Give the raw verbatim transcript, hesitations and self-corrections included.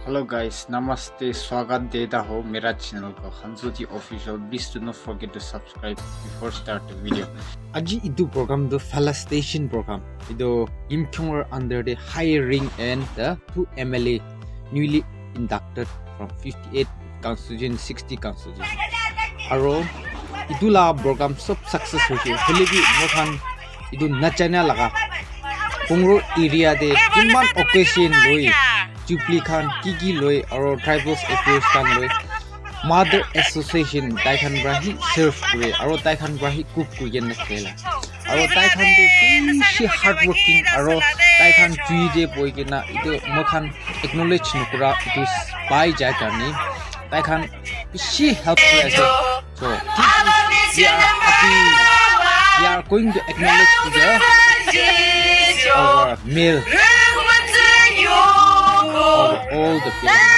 Hello guys, namaste, swagat deta ho mera channel ko Hanzuti Official. Please do not forget to subscribe before start the video. Aji itu program tu felicitation program. Itu Yimkhiung under the hiring and the two M L A newly inducted from fifty-eight constituency, sixty constituency. Aro itu la program sob success hoise. Hoile bi moikhan itu najana laga Pungro area te iman occasion loi, jubilee khan ki ki loi, aro tribals affairs khan loi, mother association tai khan pra hi serve kure, aro tai khan pra hi cook kuri kena khela. Aro tai khan tu bishi hardworking, aro tai khan jui te boi kena itu moikhan acknowledge nukura itu pai jai karne tai khan bishi help kuri ase. So, this is, we are happy. We are going to acknowledge to the, our male, our all the female.